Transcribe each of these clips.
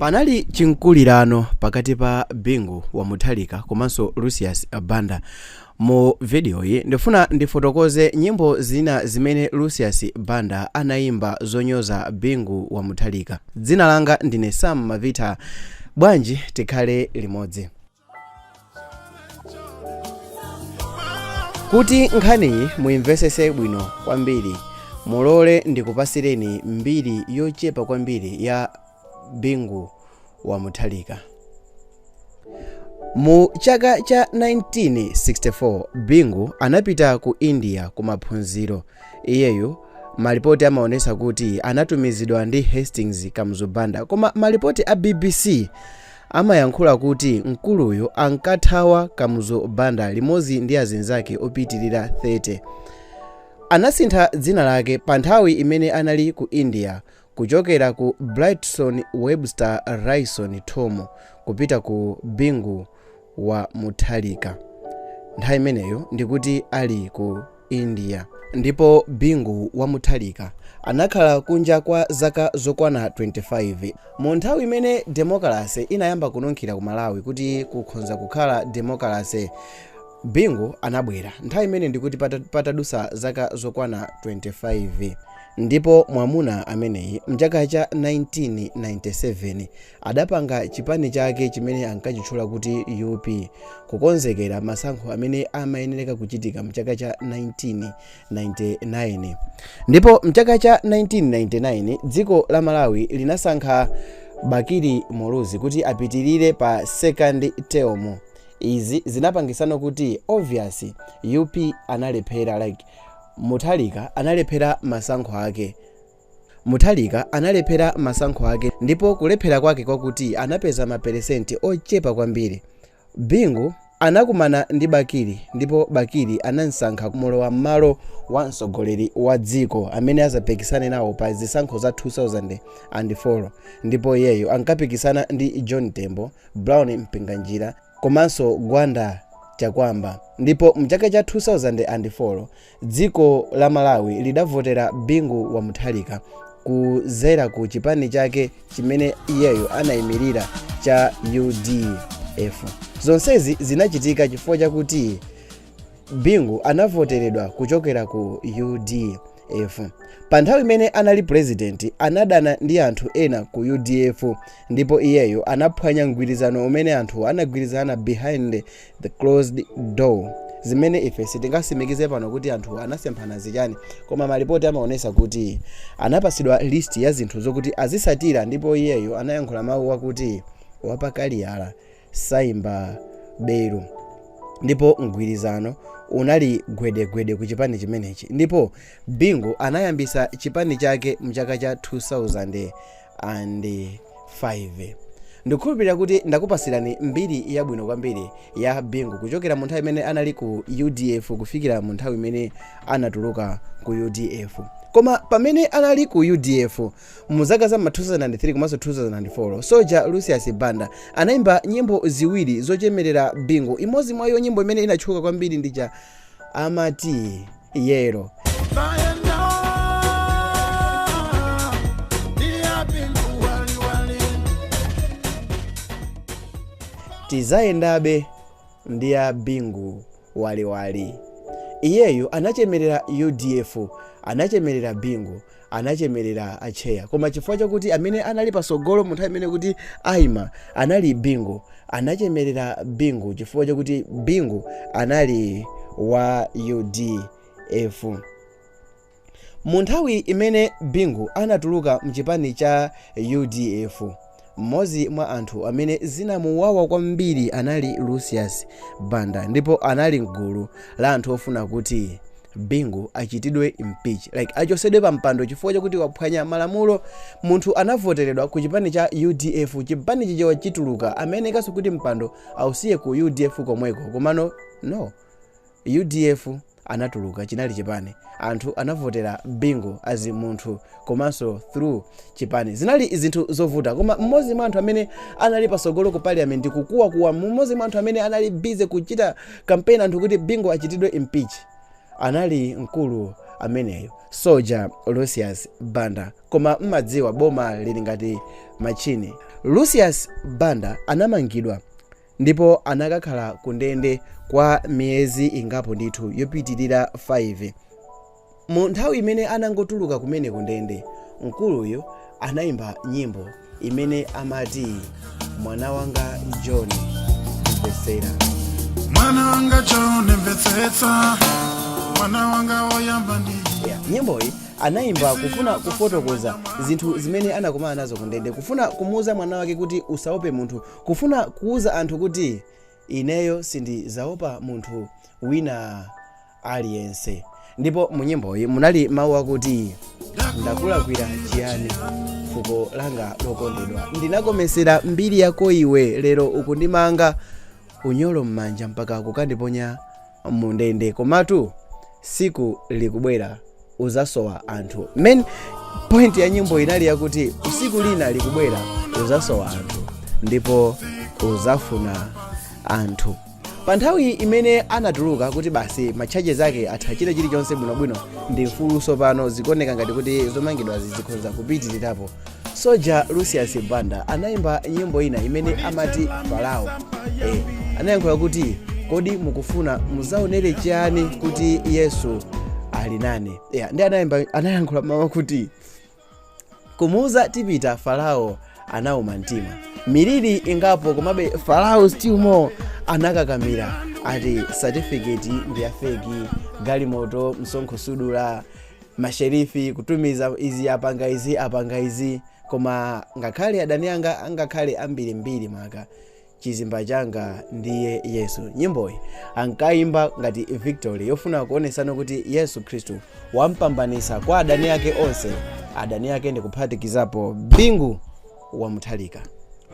Panali chinkulirano pakati pa Bingu wa Mutharika komanso Lucius Banda. Mu vidiyoyi ndifuna ndifotokoze nyimbo zina zimene Lucius Banda anayimba zonyoza Bingu wa Mutharika. Dzina langa ndine Sam Mavita, bwanji tikhale limodzi. Kuti nkhaniyi muimvesese bwino kwambiri, mulole ndikupasireni mbiri yochepa kwambiri ya Bingu wa Mutharika. Mu chaka cha 1964 Bingu anapita ku India ku maphunziro. Iyeyu malipoti amaonesa kuti anatumizidwa ndi Hastings Kamuzu Banda, koma malipoti a BBC amayankhula kuti mkuluyu ankathawa Kamuzu Banda limodzi ndi azinzake opitilira 30. Anasintha dzina lake pa nthawi imene anali ku India kuchokera ku Brightson Webster Ryson Thom kupita ku Bingu wa Mutharika. Nthawi imeneyo ndikuti ali ku India. Ndipo Bingu wa Mutharika anakhala kunja kwa zaka zokwana 25. Mu nthawi imene demokalase inayamba kununkhira ku Malawi kuti kukhonza kukhala demokalase, Bingu anabwera. Nthawi imene ndikuti patadusa zaka zokwana 25. Ndipo mwamuna ameneyi mchaka cha 1997 adapanga chipani chake chimene ankachitchula kuti UP kukonzekera masankho amene amayenereka kuchitika mchaka cha 1999. Ndipo mchaka cha 1999 dziko la Malawi linasankha Bakili Muluzi kuti apitirire pa second term. Izi zinapangisano kuti obvious UP analephera, like Mutharika analephera masankho ake. Mutharika analephera masankho ake ndipo kulephera kwake kwakuti anapeza maperesenti ochepa kwambiri. Bingu anakumana ndi Bakili ndipo Bakili anamsankha mlowa m'malo wa mtsogoleri wa dziko amene azapikisane nawo pa zisankho za 2004, ndipo iyeyo ankapikisana ndi John Tembo, Brown Mpinganjira komanso Gwanda Chakwamba. Ndipo mchaka cha 2004 dziko la Malawi lidavotera Bingu wa Mutharika kuzera ku chipani chake chimene iyeyo anayimirira cha UDF. Zonsezi zinachitika chifukwa chakuti Bingu anavoteredwa kuchokera ku UDF. Pa nthawi imene anali president anadana ndi anthu ena ku UDF ndipo iyeyo anaphwanya mgwirizano umene anthu anagwirizana behind the closed door, zimene ife sitingasimikize pano kuti anthu anasemphana zichani, koma malipoti amaonesa kuti anapasidwa list ya zinthu zokuti azisatira ndipo iyeyo anayankhula mawu akuti wapakaliyala saimba belu, ndipo mgwirizano unali gwedegwede ku chipani chimenechi. Ndipo Bingu anayambisa chipani chake mchaka cha 2005. Ndikukhulupirira kuti ndakupasirani mbiri yabwino kwambiri ya Bingu kuchokera mu nthawi imene anali ku UDF kufikira mu nthawi imene anatuluka ku UDF. Koma pamene anali ku UDF mu zaka za ma 2003 komanso 2004, Soldier Lucius Banda anayimba nyimbo ziwiri zochemerera Bingu. Imodzi mwa iyo nyimbo imene inatchuka kwambiri ndija amati Yero. Tizayendabe ndi a Bingu waliwali. Iyeyu anachemerera UDF, anachemerera Bingu, anachemerera atcheya, koma chifukwa chakuti amene anali pasogolo mu nthawi imene kuti aima anali Bingu, anachemerera Bingu chifukwa chakuti Bingu anali wa UDF. Mu nthawi imene Bingu anatuluka mchipani cha UDF, mmodzi mwa anthu amene zinamuwawa kwambiri anali Lucius Banda, ndipo anali mgulu la anthu ofuna kuti Bingu achitidwe impeach, like achosedwe pa mpando chifukwa chakuti waphwanya malamulo. Munthu anavoteredwa ku chipani cha UDF, chipani chichewa chituluka, amayenekanso kuti mpando ausiye ku UDF komweko, komano no, UDF anatuluka, chinali chipani, anthu anavotera Bingu as munthu komanso through chipani. Zinali zinthu zovuta, koma mmodzi mwa anthu amene anali pasogolo ku parliament kukuwakuwa, mmodzi mwa anthu amene anali busy kuchita campaign anthu kuti Bingu achitidwe impeach, anali mkulu ameneyo Soldier Lucius Banda. Koma mmadziwa boma lili ngati machine. Lucius Banda anamangidwa ndipo anakakhala ku ndende kwa miyezi ingapo ndithu yopitirira 5. Mu nthawi imene anangotuluka kumene ku ndende, mkuluyu anayimba nyimbo imene amati "Mwana Wanga John Mvetsera". Mwana wanga John mvetsetsa, mwana wanga woyamba ndi Yeah, nyimboyi anayimba kufuna kufotokoza zinthu zimene anakumana nazo ku ndende, kufuna kumuuza mwana wake kuti usaope munthu, kufuna kuuza anthu kuti ineyo sindizaopa munthu wina aliyense. Ndipo mu nyimboyi munali mawu akuti, "Ndakulakwira chiyani, fuko langa lokondedwa? Ndinakomesera mbiri yako iwe, lero ukundimanga unyolo m'manja mpaka kukandiponya mundende. Komatu siku likubwera uzasowa anthu." Main point ya nyimbo inali yakuti usiku lina likubwera uzasowa anthu ndipo uzafuna anthu. Pa nthawi imene anatuluka kuti basi ma charges ake atha, china chilichonse bwinobwino, ndi mfuluso pano, zikuoneka ngati kuti zomangidwazi zikhoza kupitirirapo, Soja Lucius Banda anayimba nyimbo ina imene amati "Farao". Anayankhula kuti, "Kodi mukufuna muzaonere chiyani kuti Yesu ali nane?" Yeah, ndi anayimba, anayankhula mawu kuti, "Kumuuza tipita Farao anauma mtima, miliri ingapo, komabe Farao still more anakakamira. Ati certificate ndi ya fake, galimoto msonkho sudula, masherifi kutumiza izi, apanga izi, apanga izi, koma ngakhale adani anga angakhale ambirimbiri, maka chizimba changa ndiye Yesu." Nyimboyi ankayimba ngati victory yofuna kuonesano kuti Yesu Khristu wampambanisa kwa adani ake onse, adani ake ndikuphatikizapo Bingu wa Mutharika.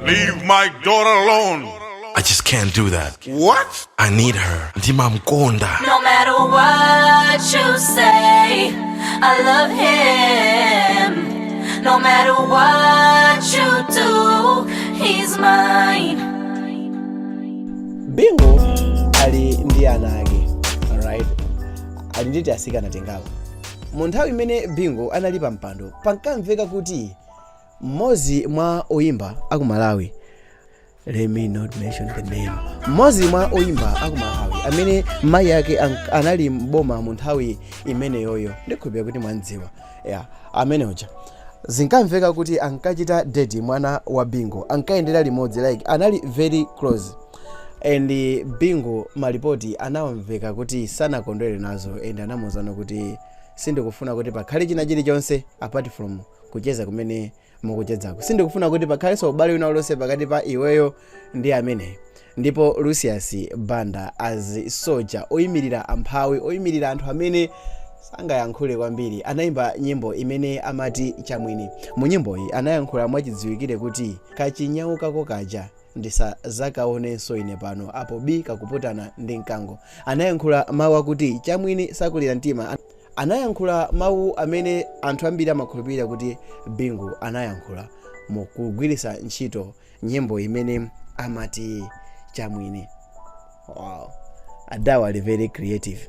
Leave my daughter alone. I just can't do that. What? I need her. Ndimamkonda. No matter what you say, I love him. No matter what you do, he's mine. Bingu ali ndi ana ake, alright, ali nditi asikana tingapo. Mu nthawi imene Bingu anali pa mpando, pankamveka kuti mmodzi mwa oyimba aku Malawi, let me not mention the name, mmodzi mwa oyimba aku Malawi amene mayi ake anali mboma mu nthawi imeneyoyo, ndikhulupirira kuti mwandziwa, yeah, amene uja zinkamveka kuti ankachita date mwana wa Bingu, ankayendera limodzi, like anali very close. And Bingu malipoti anawamveka kuti sanakondwere nazo and anamuwuzano kuti sindikufuna kuti pakhale china chilichonse apart from kucheza kumene mukuchezako, sindikufuna kuti pakhalenso ubale wina uliwonse pakati pa iweyo ndi ameneyo. Ndipo Lucius Banda as soja oyimirira amphawi, oyimirira anthu amene sangayankhule kwambiri, anayimba nyimbo imene amati "Chamwini". Mu nyimboyi anayankhula mwachidziwikire kuti kachinyawu kako kaja ndisazakaonenso ine pano, apo b kakuputana ndi mkango. Anayankhula mawu akuti chamwini sakulira mtima. Anayankhula mawu amene anthu ambiri amakhulupirira kuti Bingu anayankhula mukugwiritsa ntchito nyimbo imene amati "Chamwini". Wow, adawa ali very creative.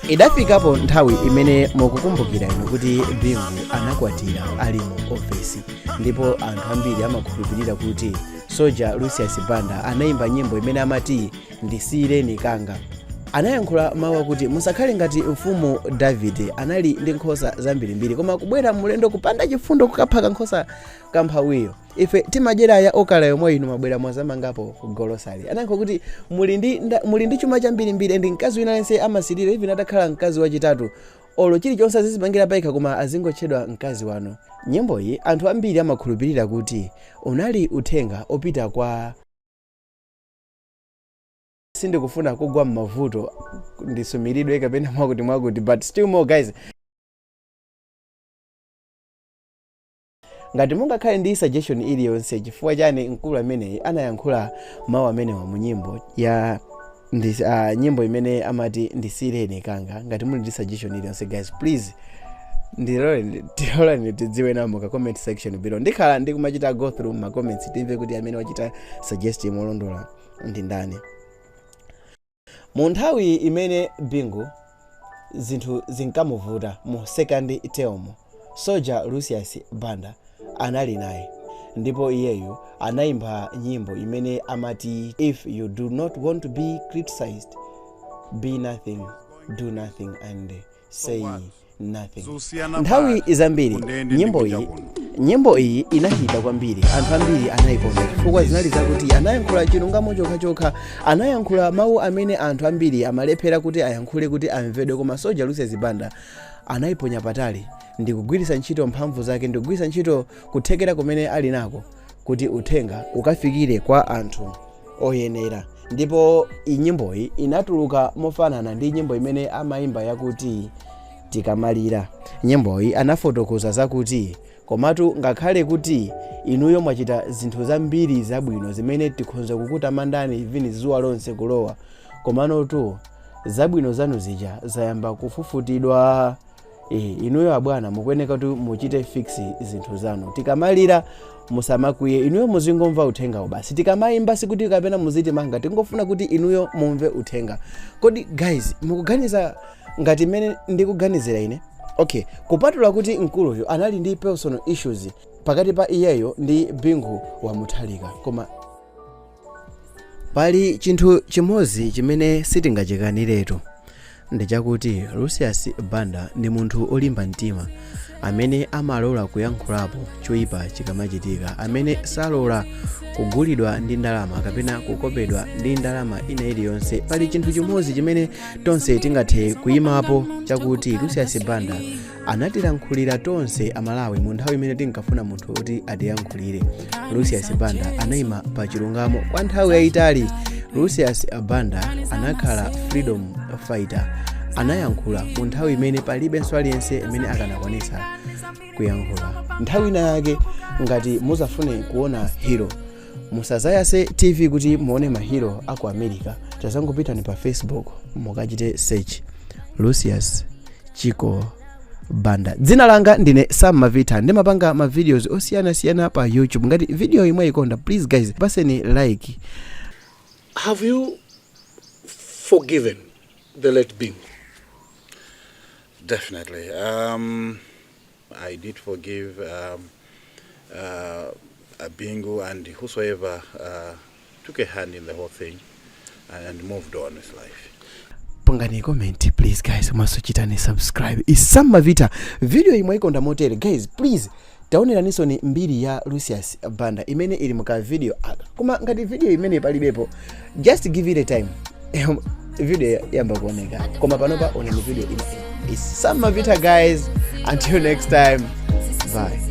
Idafikapo nthawi imene mukukumbukira inu kuti Bingu anakwatira ali mu ofesi, ndipo anthu ambiri amakhulupirira kuti Soja Lucius Banda anayimba nyimbo imene amati "Ndisiyireni Kanga". Anayankhula mawu akuti musakhale ngati Mfumu Davide, anali ndi nkhosa zambirimbiri, koma kubwera mlendo kupanda chifundo kukapha kankhosa kamphawiyo. Ife timadyera ya okala yomwe, inu mabwera mwazamangapo golosali. Anayankha kuti muli ndi chuma chambirimbiri ndi mkazi wina aliyense amasirira, even atakhala mkazi wachitatu olo chilichonse azizipangira payekha, koma azingotchedwa mkazi wanu. Nyimboyi anthu ambiri amakhulupirira kuti unali uthenga opita kwa, sindikufuna kugwa m'mavuto ndisumiridwe kapena mwakuti mwakuti, but still more guys, ngati mungakhale ndi suggestion iliyonse chifukwa chani mkulu ameneyi anayankhula mawu amenewa mu nyimbo ya nyimbo imene amati "Ndisiyireni Kanga", ngati muli ndi suggestion iliyonse guys, please tiloleni tidziwe namo ka comment section below. Ndikhala ndikumachita go through ma comments, timve kuti amene wachita suggest molondola ndi ndani. Mu nthawi imene Bingu zinthu zinkamuvuta mu second term, Soldier Lucius Banda anali naye, ndipo iyeyu anayimba nyimbo imene amati, "If you do not want to be criticized, be nothing, do nothing and say nothing." Zusiyana Nthawi pali. zambiri Kundende ndi nyimbo kuja iyi kuno. Nyimbo iyi inahita kwambiri, anthu ambiri anayikonda chifukwa zinali zakuti anayankhula chilungamo chokhachokha, anayankhula mawu amene anthu ambiri amalephera kuti ayankhule kuti amvedwe. Koma Soldier Lucius Banda anayiponya patali ndi kugwiritsa ntchito mphamvu zake, ndi kugwiritsa ntchito kuthekera kumene ali nako kuti uthenga ukafikire kwa anthu oyenera. Ndipo nyimboyi inatuluka mofanana ndi nyimbo imene amayimba yakuti "Tikamalira". Nyimboyi anafotokoza zakuti, komatu ngakhale kuti inuyo mwachita zinthu zambiri zabwino zimene tikhoza kukutamandani even zuwa lonse kulowa, komanotu zabwino zanu zija zayamba kufufutidwa. Inuyo abwana mukuyeneka kuti muchite fix zinthu zanu. Tikamalira musamakwiye, inuyo muzingomva uthengawo basi. Tikamayimba sikuti kapena muziti manga, tingofuna kuti inuyo mumve uthenga. Kodi guys, mukuganiza ngati mmene ndikuganizira ine? Okay, kupatula kuti mkuluyu anali ndi personal issues pakati pa iyeyo ndi Bingu wa Mutharika, koma pali chinthu chimodzi chimene sitingachikaniretu, ndi chakuti Lucius Banda ndi munthu olimba mtima amene amalola kuyankhulapo choyipa chikamachitika, amene salola kugulidwa ndi ndalama kapena kukopedwa ndi ndalama ina iliyonse. Pali chinthu chimodzi chimene tonse tingathe kuyimapo, chakuti Lucius Banda anatilankhulira tonse Amalawi mu nthawi imene tinkafuna munthu kuti atiyankhulire. Lucius Banda anayima pa chilungamo kwa nthawi yayitali. Lucius Banda anakhala freedom fighter, anayankhula mu nthawi imene palibenso aliyense amene akanakwanisa kuyankhula. Nthawi ina yake ngati muzafune kuona hero, musazayase TV kuti muone ma hero aku America. Tazangopitani pa Facebook, mukachite search Lucius Chiko Banda. Dzina langa ndine Sam Mavita, ndimapanga ma videos osiyanasiyana pa YouTube. Ngati video imwe ikonda, please guys, paseni like. Have you forgiven the late Bingu? Definitely. I did forgive Bingu and whosoever took a hand in the whole thing and moved on with life. Pangani comment please guys, komanso chitani subscribe. Is Sam Mavita. Video imwe ikonda motere, guys, please taoneraninso ni mbiri ya Lucius Banda imene ili muka video aka. Koma ngati video imene palibepo, just give it a time, video yamba kuoneka. Koma panopa onani video ina. Is Sam Mavita guys, until next time, bye.